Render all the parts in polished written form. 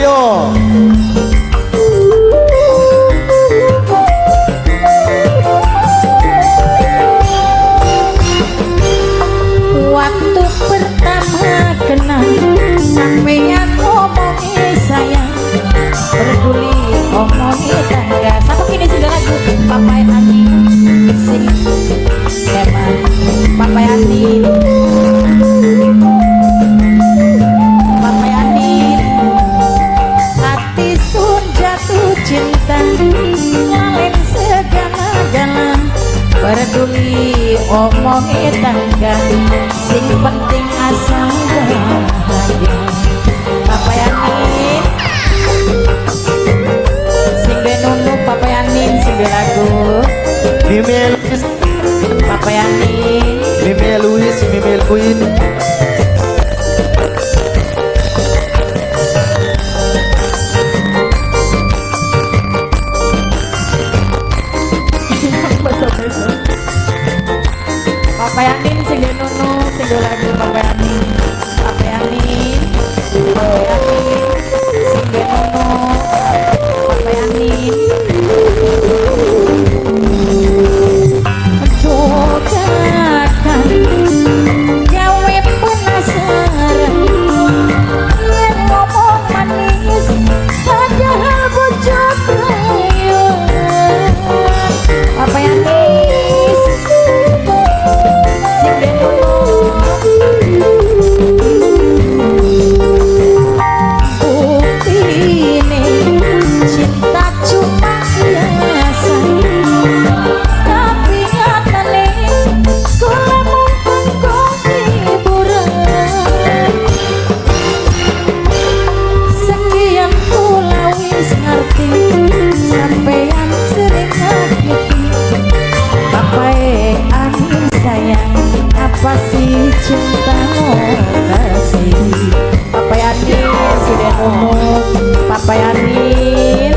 Ayo. Waktu pertama kenal sampeyan ngomongi sayang, peduli omongi tangga. Sapa kini sing lagu Papai Ani sing memang Papai Ani, Papai Ani. Hati sun jatuh cinta, lalen segala-gala, peduli omongi tangga, sing penting asal bahagia. Papai Anin sing duwe nunu, Papai Anin sing duwe lagu. Mimi Luis, Papai Anin. Mimi Luis, Mimi Queen. Papai Anin sing duwe nunu, sing duwe lagu Papai Anin. Papai Anin, Papai Anin sing duwe nunu, Papai Anin. Jogakan gawe penasaran, yen ngomong manis padahal bojo rayuan. Papai Anis sing duwe nunu, buktine cinta cuma hiasan, tapi nyatane kula mung kanggo hiburan. Sekian kula wis ngerti sampeyan sering nyakiti. Papai Anin sayang, apa sih cinta kasih. Papai Anin sudah ngomong, Papai Anin.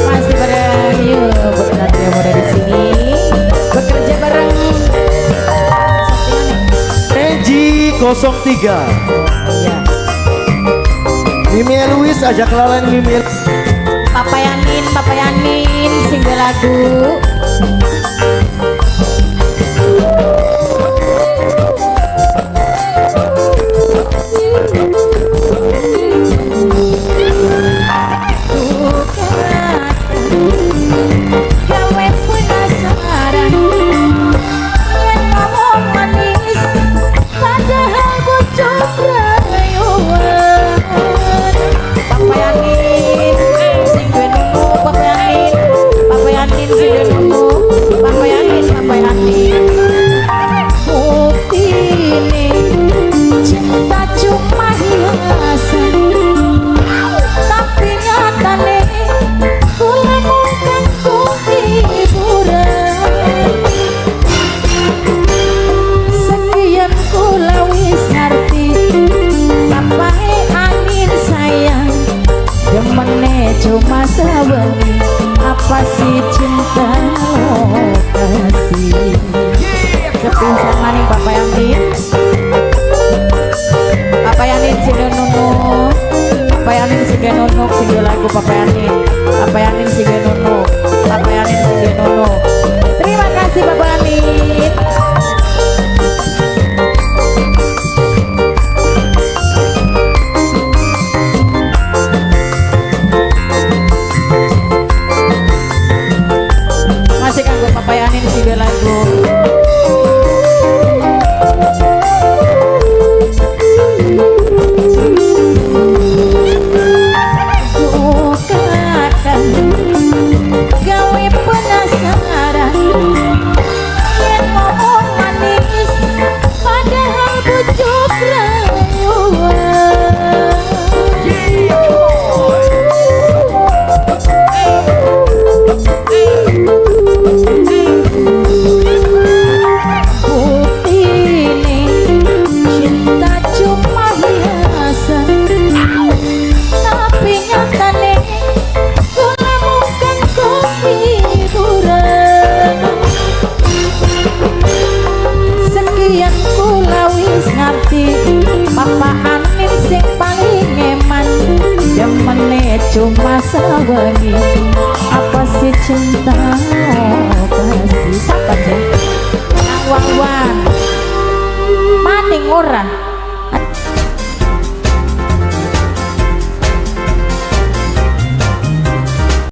Masih bareng yuk, buat nanti yang udah di sini bekerja bareng. Reji 03. Iya. Mimi Luis ajak lalen Mimi. Papai Anin, Papai Anin sing duwe lagu. Gawe penasaran, yen ngomong manis padahal bojo rayuan. Papai Anin sing duwe nunu, Papai Anin, Papai Anin sing duwe nunu. Cuma sewengi. Apa sih cinta, apa sih? Siapa sih? Nang wang maning ora.